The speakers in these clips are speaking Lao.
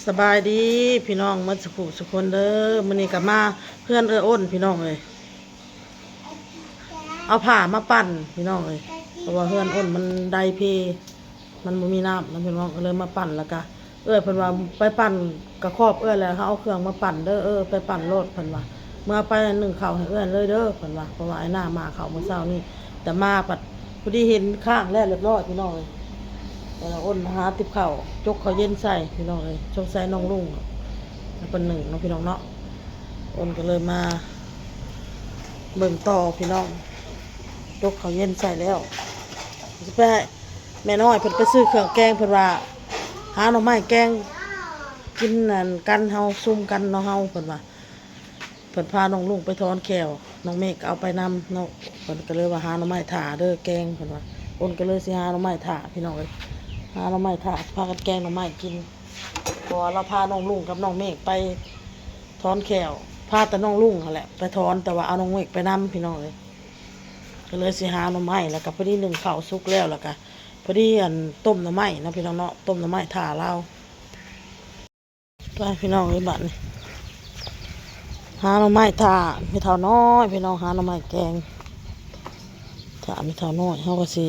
ສະບາຍດີພີ່ນ້ອງໝົດສູ່ຜູ້ສູ່ຄົນເດີ. ມື້ນີ້ກໍມາເຮືອນເອື້ອຍອົນພີ່ນ້ອງເອີຍ ເອົາຜ້າມາປັ່ນພີ່ນ້ອງເອີຍ ເພາະວ່າເຮືອນອົນມັນໄດເພ ມັນບໍ່ມີນ້ຳນະພີ່ນ້ອງ ກໍເລີຍມາປັ່ນ. ແລ້ວກະເອື້ອຍເພິ່ນວ່າ ໄປປັ່ນກະຂອບເອື້ອຍແຫຼະ ເຮົາເອົາເຄື່ອງມາປັ່ນເດີ. ເອີ ໄປປັ່ນໂລດເພິ່ນວ່າ ເມືອໄປໜຶ້ງເຂົ້າໃຫ້ເອື້ອຍເລີຍເດີເພິ່ນວ່າ ເພາະວ່າອ້າຍນາມາເຂົ້າມື້ເຊົ້ານີ້ ແຕ່ມາພັດພໍດີເຫັນຄ້າງແລ້ວລຽບຮ້ອຍພີ່ນ້ອງເອີຍ. ແລ້ວອົນຫາຕິບເຂົ້າ ຈົກເຂົ້າເຢັນໃສ່ພີ່ນ້ອງເອີຍ ສົງໄສນ້ອງລຸງເພິ່ນໜຶ້ງເນາະພີ່ນ້ອງເນາະ. ອົນກໍເລີຍມາເບິ່ງຕໍ່ພີ່ນ້ອງ ຈົກເຂົ້າເຢັນໃສ່ແລ້ວ ຊິໄປໃຫ້ແມ່ນ້ອຍເພິ່ນໄປຊື້ເຄື່ອງແກງ ເພິ່ນວ່າຫາໜໍ່ໄມ້ແກງກິນ ອັນ ກັນເຮົາ ຊຸມກັນເນາະເຮົາ ເພິ່ນວ່າ. ເພິ່ນພານ້ອງລຸງໄປຖອນແຂ້ວ ນ້ອງເມກກໍເອົາໄປນຳເນາະ. ເພິ່ນກໍເລີຍວ່າຫາໜໍ່ໄມ້ຖ້າເດີແກງ ເພິ່ນວ່າ. ອົນກໍເລີຍຊິຫາໜໍ່ໄມ້ຖ້າພີ່ນ້ອງເອີຍ ຫາໜໍ່ໄມ້ຖ້າ ພາກັນແກງໜໍ່ໄມ້ກິນ ເພາະວ່າລາວພານ້ອງລຸງກັບນ້ອງເມກໄປຖອນແຂ້ວ ພາແຕ່ນ້ອງລຸງຫັ້ນແຫຼະໄປຖອນ ແຕ່ວ່າເອົານ້ອງເມກໄປນຳພີ່ນ້ອງເອີຍ. ກໍເລີຍຊິຫາໜໍ່ໄມ້ ແລ້ວກໍພໍດີໜຶ້ງເຂົ້າສຸກແລ້ວ ແລ້ວກໍພໍດີ ອັນ ຕົ້ມໜໍ່ໄມ້ເນາະພີ່ນ້ອງເນາະ ຕົ້ມໜໍ່ໄມ້ຖ້າລາວ. ໄປພີ່ນ້ອງເອີຍ ບາດນີ້ຫາໜໍ່ໄມ້ຖ້າແມ່ເຖົ້ານ້ອຍພີ່ນ້ອງ ຫາໜໍ່ໄມ້ແກງຖ້າແມ່ເຖົ້ານ້ອຍ. ເຮົາກໍຊິ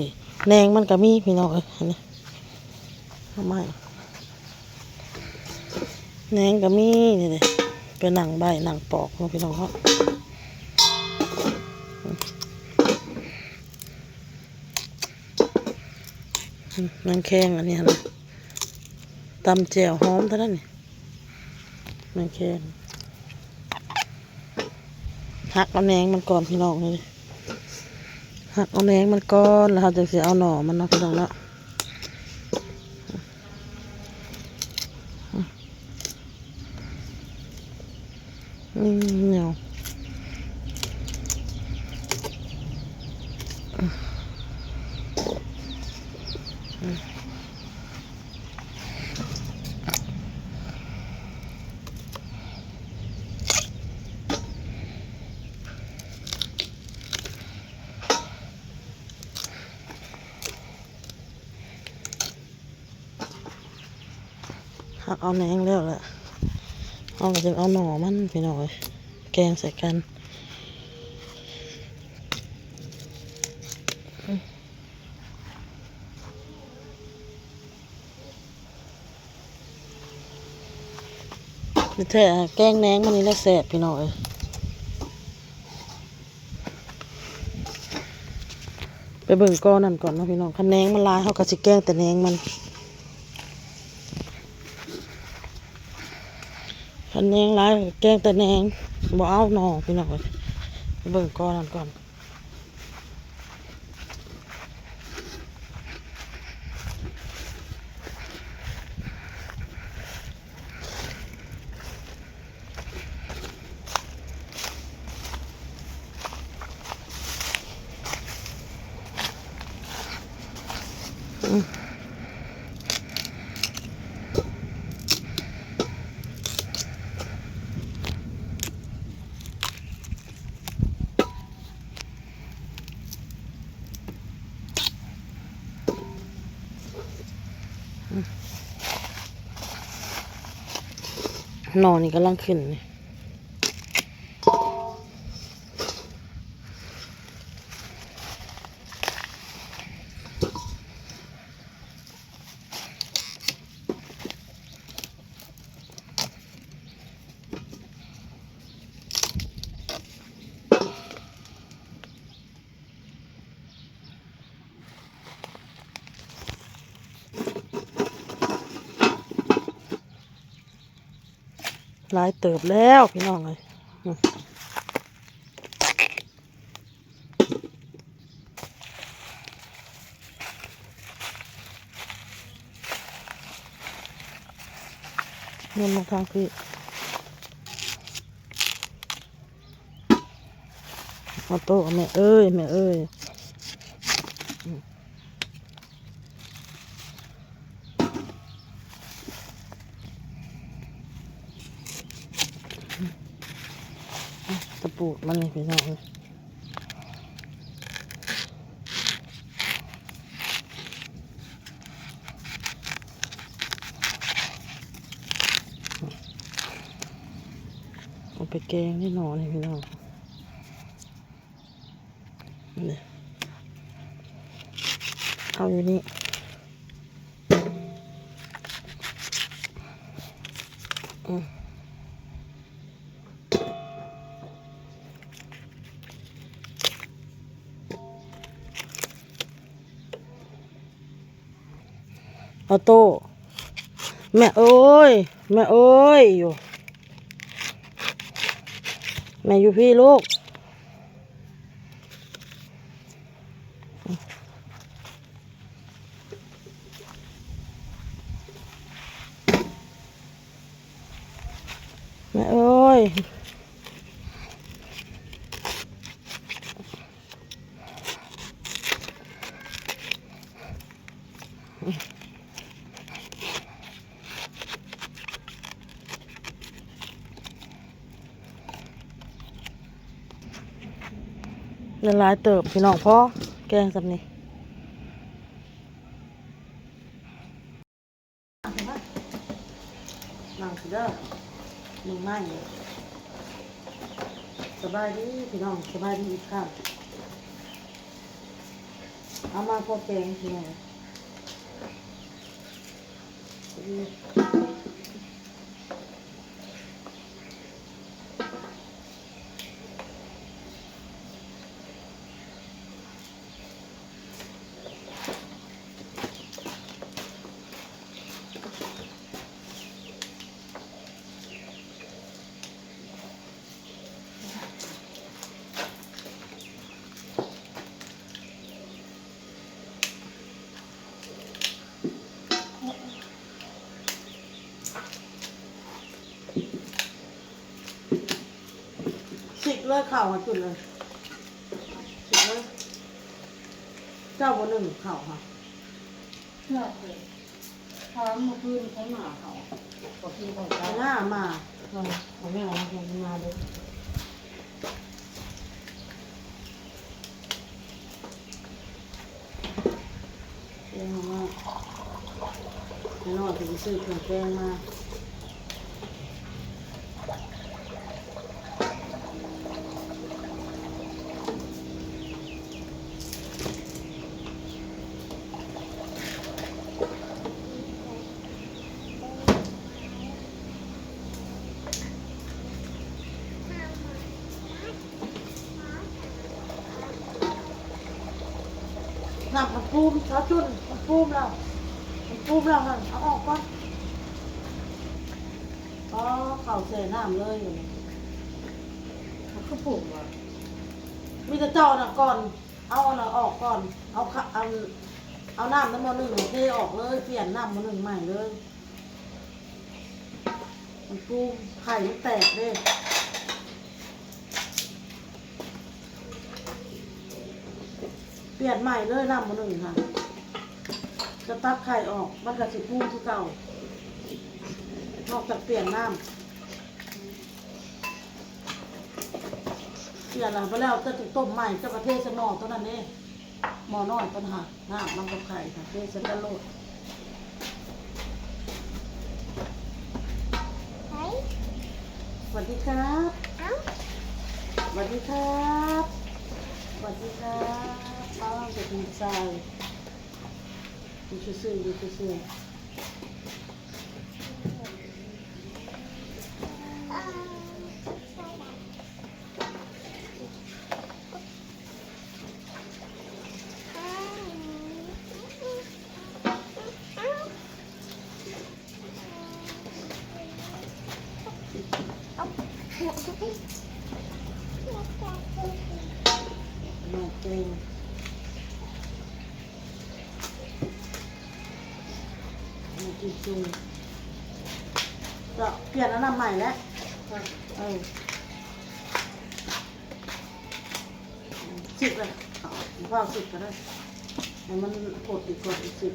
ແໜງມັນກໍມີພີ່ນ້ອງເອີຍ ອັນນີ້ໜໍ່ໄມ້ ແໜງກໍມີ ນີ້ເດ້ ໄປນັ່ງໃບ້ນັ່ງປອກເນາະພີ່ນ້ອງເນາະ. ອືມ ແມງແຄງອັນນີ້ຫັ້ນນະ ຕຳແຈ່ວຫອມເທົ່ານັ້ນນີ້ ແມງແຄງ. ຫັກເອົາແໜງມັນກ່ອນພີ່ນ້ອງເອີຍ ຫັກເອົາແໜງມັນກ່ອນ ແລ້ວເຮົາຈຶ່ງຊິເອົາໜໍ່ມັນເນາະພີ່ນ້ອງເນາະ. ອືມ ໜຽວ ຫັກເອົາແໜງແລ້ວລະ ເຮົາກໍຈຶ່ງເອົາໜໍ່ມັນພີ່ນ້ອງເອີຍ ແກງໃສ່ກັນ. ແທ້ ແກງແໜງມັນນີ້ແຫຼະແຊບພີ່ນ້ອງເອີຍ. ໄປເບິ່ງກໍນັ້ນກ່ອນເນາະພີ່ນ້ອງ ຄັນແໜງມັນຫຼາຍ ເຮົາກໍຊິແກງແຕ່ແໜງມັນ ຄັນແໜງຫຼາຍ ແກງແຕ່ແໜງ ບໍ່ເອົາໜໍ່ພີ່ນ້ອງເອີຍ. ໄປເບິ່ງກໍນັ້ນກ່ອນ. ໜໍ່ນີ້ກຳລັງຂຶ້ນນີ້. ຫຼາຍເຕີບແລ້ວພີ່ນ້ອງເອີຍ. ໂຍນມາທາງພີ້ ເອົາໂຕ ແມ່ເອີຍ ແມ່ເອີຍ. ຕະປູດມັນນີ້ພີ່ນ້ອງເອີຍ. ເອົາໄປແກງນີ້ໜໍ່ນີ້ພີ່ນ້ອງ ນີ້ ເອົາຢູ່ນີ້ ອືມ. ອາໂຕ້ ແມ່ເອີຍ ແມ່ເອີຍຢູ່ ແມ່ຢູ່ພີ້ລູກ. ແມ່ເອີຍ ຫຼາຍໆເຕີບພີ່ນ້ອງ ພໍແກງສ່ຳນີ້. ນັ່ງຊິເດີ ມືໃໝ່. ສະບາຍດີພີ່ນ້ອງ ສະບາຍດີອີກຄັ້ງ. ເອົາມາພໍແກງພີ່ນ້ອງ. ສິກເລີຍເຂົ້າຫາຈຸນເລີຍ ສິກເລີຍ. ເຈົ້າບໍ່ໜຶ້ງເຂົ້າຫະ? ເຈົ້າເລີຍ ຖາມມື້ຄືນໃຜມາເຂົ້າ ກໍກິນເຂົ້າເຊົ້າ ໜ້າມາ ເອີ ເອົາແມ່ມາເດີ. ແກງມາ ແມ່ນ້ອຍກໍໄປຊື້ເຄື່ອງແກງມາ. ນ້ຳມັນປູມ ຊາວຈຸນ ມັນປູມແລ້ວ ມັນປູມແລ້ວຫັ້ນ ເອົາອອກກ່ອນ. ອໍ ເຂົ້າແຊ່ນ້ຳເລີຍ ມັນຄືປູມວະ? ມີແຕ່ເຈົ້ານະກ່ອນ ເອົາອັນນັ້ນອອກກ່ອນ ເອົາຂະ ອັນ ເອົານ້ຳໃນໝໍ້ໜຶ້ງເທອອກເລີຍ ປ່ຽນນ້ຳໝໍ້ໜຶ້ງໃໝ່ເລີຍ. ມັນປູມ ໄຂ່ມັນແຕກເດ້ ປ່ຽນໃໝ່ເລີຍ ນ້ຳໝໍ້ໜຶ້ງຫັ້ນ ຈະຕັກໄຂ່ອອກ ມັນກໍຊິຟູຄືເກົ່າ ນອກຈາກປ່ຽນນ້ຳ ປ່ຽນແລ້ວ ບໍ່ແລ້ວເຈົ້າຈຶ່ງຕົ້ມໃໝ່ ເຈົ້າກໍເທໃສ່ໝໍ້ຕົວນັ້ນເດ້ ໝໍ້ນ້ອຍຕົວນັ້ນ ນ້ຳມັນກໍໄຂ່ ເທໃສ່ກັນໂລດ. ສະຫວັດດີຄັບ ເອົ້າ ສະຫວັດດີຄັບ ສະຫວັດດີຄັບ ອ້າວ ເດັກດີໃຈ ຢູ່ຊື່ໆ ຢູ່ຊື່ໆ. ມາເກັ່ງ ມາກິນຈຸ່ມ ກໍປ່ຽນອັນນັ້ນໃໝ່ແຫຼະ ເອີ. ສິກແລ້ວ ເອົາເຜົາສິກກໍໄດ້ ໃຫ້ມັນພົດອີກກ່ອນ ສິກ.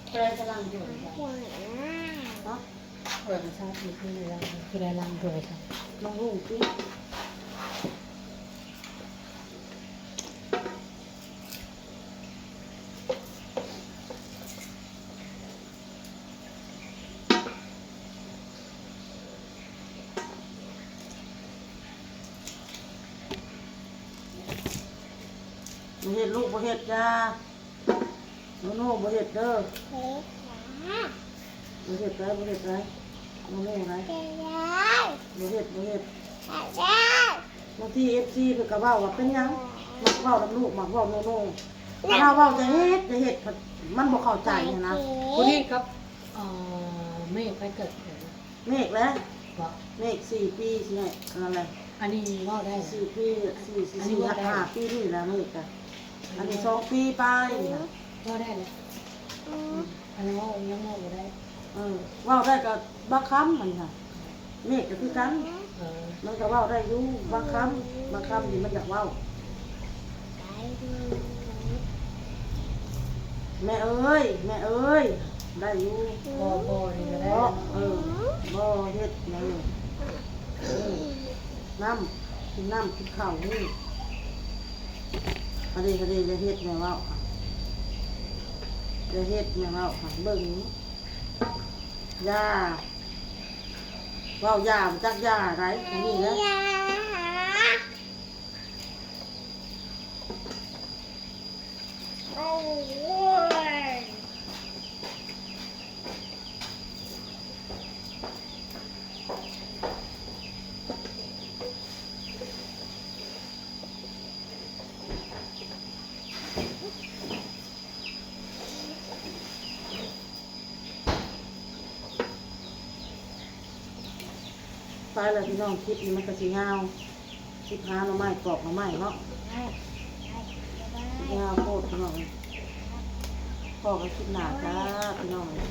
ເພິ່ນກຳລັງຢູ່ ຮະ? ເພິ່ນຊາດຢູ່ ເພິ່ນກຳລັງ ເພິ່ນກຳລັງຢູ່ ນ້ອງຮຸ້ງຕິ. ບໍ່ເຮັດລູກ ບໍ່ເຮັດ ຢ່າ ໂນໂນ ບໍ່ເຮັດເດີ ເຮັດຫຍັງ? ບໍ່ເຮັດໄດ໋ ບໍ່ເຮັດໄດ໋ ໂນໂນໄດ໋ ເຮັດໄດ້ ບໍ່ເຮັດ ບໍ່ເຮັດ ເຮັດໄດ້ ບາງທີເອັຟຊີເພິ່ນກໍເວົ້າວ່າເປັນຫຍັງ ມັກເວົ້ານຳລູກ ມັກເວົ້າໂນໂນ ເຮົາເວົ້າຢ່າເຮັດ ຢ່າເຮັດ ມັນບໍ່ເຂົ້າໃຈຫັ້ນນະ ຜູ້ນີ້ກັບ ເອີ ເມກໃຜເກີດ? ເມກແຫຼະ ເມກສີ່ປີ ຊິໃຫ້ອັນນັ້ນແຫຼະ ອັນນີ້ເວົ້າໄດ້ ສີ່ປີ ສີ່ ສີ່ ຫ້າປີນີ້ແຫຼະ ເມກກະ ອັນນີ້ສອງປີປາຍນີ້ນະ ເວົ້າໄດ້ແຫຼະ ອັນນັ້ນເວົ້າ ຍັງເວົ້າບໍ່ໄດ້ ເອີ ເວົ້າໄດ້ກໍບາງຄຳຫັ້ນນະ ເມກກໍຄືກັນ ເອີ ມັນກໍເວົ້າໄດ້ຢູ່ບາງຄຳ ບາງຄຳທີ່ມັນຢາກເວົ້າ ແມ່ເອີຍ ແມ່ເອີຍ ໄດ້ຢູ່ ບໍ່ ບໍ່ນີ້ກໍໄດ້ ບໍ່ ເອີ ບໍ່ເຮັດເດີ ນ້ຳ ກິນນ້ຳ ກິນເຂົ້ານີ້ ພະເດ ພະເດ ຢ່າເຮັດແມ່ເວົ້າ ຢ່າເຮັດແມ່ເວົ້າ ເບິ່ງ ຢ່າ ເວົ້າຢ່າ ບໍ່ຈັກຢ່າໄດ໋ ອັນນີ້ນະ ໄປລະພີ່ນ້ອງ ຄລິບນີ້ມັນກໍຊິຍາວ ຄລິບຫາໜໍ່ໄມ້ ປອກໜໍ່ໄມ້ເນາະ ຍາວໂພດພີ່ນ້ອງ ພໍ້ກັນຄລິບໜ້າຈ້າພີ່ນ້ອງ.